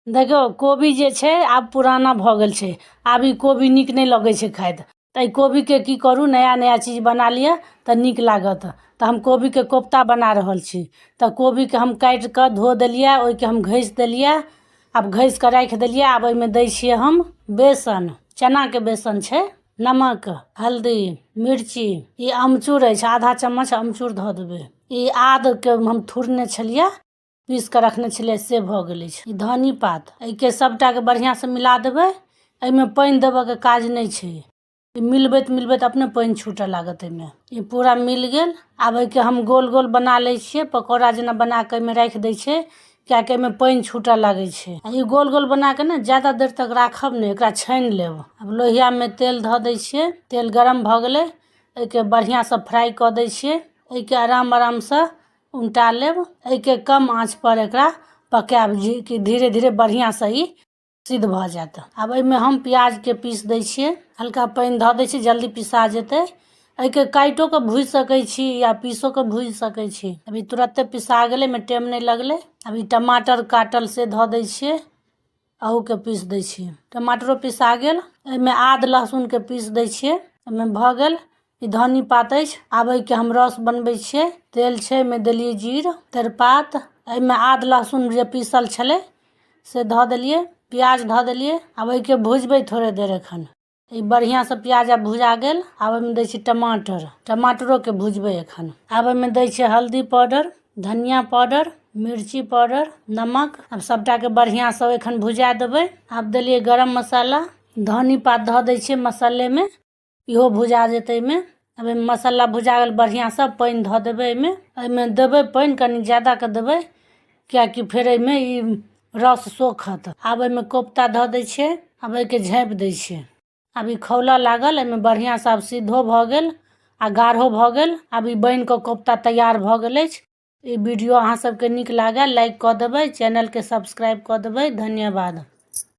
देखियौ, कोबी जे छै आब पुराना भऽ गेल छै। आब ई कोबी नीक नहि लगै छै खाइत। तऽ एहि कोबीके की करू, नया नया चीज बना लिअ तऽ नीक लागत। तऽ हम कोबीके कोफ्ता बना रहल छी। तऽ कोबीके हम काटि कऽ धो देलियै, ओहिके हम घसि देलियै। आब घसि कऽ राखि देलियै। आब एहिमे दै छियै हम बेसन, चनाके बेसन छै, नमक, हल्दी, मिर्ची, ई अमचूर अछि, आधा चम्मच अमचूर धऽ देबै। ई आदके हम थुरने छलियै, पीस कऽ रखने छलियै, से भऽ गेल अछि। ई धनी पात, एहिके सभटाके बढ़िआँसँ मिला देबै। एहिमे पानि देबयके काज नहि छै। ई मिलबैत मिलबैत अपने पानि छूटऽ लागत एहिमे। ई पूरा मिल गेल। आब एहिके हम गोल गोल बना लै छियै, पकौड़ा जेना बना कऽ एहिमे राखि दै छियै, किएकि एहिमे पानि छूटऽ लागै छै। आ ई गोल गोल बना कऽ ने ज्यादा देर तक राखब नहि, एकरा छानि लेब। आब लोहियामे तेल धऽ दै छियै। तेल गरम भऽ गेलै, एहिके बढ़िआँसँ फ्राइ कऽ दै छियै। एहिके आराम आरामसँ उनटा लेब। एहिके कम आँचपर एकरा पकायब, जे कि धीरे धीरे बढ़िआँसँ ई सिद्ध भऽ जायत। आब एहिमे हम प्याजके पीस दै छियै। हल्का पानि धऽ दै छियै, जल्दी पिसा जेतै। एहिके काटिओ कऽ भूजि सकै छी या पीसो कऽ भूजि सकै छी। अभी तुरन्ते पिसा गेलै, एहिमे टाइम नहि लगलै। आब ई टमाटर काटल से धऽ दै छियै, अहूके पीस दै छियै। टमाटरो पिसा गेल। एहिमे आद लहसुनके पीस दै छियै। एहिमे भऽ गेल। ई धनी पात अछि। आब एहिके हम रस बनबै छियै। तेल छै, एहिमे देलियै जीर, तेजपात, एहिमे आद लहसुन जे पीसल छलै से धऽ देलियै, प्याज धऽ देलियै। आब एहिके भुजबै थोड़े देर एखन। ई बढ़िआँसँ प्याज आब भुजा गेल। आब एहिमे दै छियै टमाटर, टमाटरोके भुजबै एखन। आब एहिमे दै छियै हल्दी पाउडर, धनिया पाउडर, मिर्ची पाउडर, नमक। आब सभटाके बढ़िआँसँ एखन भुजा देबै। आब देलियै गरम मसाला, धनी पात धऽ दै छियै मसालेमे, इहो भुजा जेतै एहिमे। आब एहिमे मसाला भुजा गेल बढ़िआँसँ, पानि धऽ देबै एहिमे। एहिमे देबै पानि कनि ज्यादाके देबै, किएकि फेर एहिमे ई रस सोखत। आब एहिमे कोफ्ता धऽ दै छियै। आब एहिके झाँपि दै छियै। आब ई खौलऽ लागल एहिमे बढ़िआँसँ। आब सिद्धो भऽ गेल आ गाढ़ो भऽ गेल। आब ई बनि कऽ कोफ्ता तैयार भऽ गेल अछि। ई वीडियो अहाँ सबके नीक लागल, लाइक कऽ देबै, चैनलके सब्सक्राइब कऽ देबै। धन्यवाद।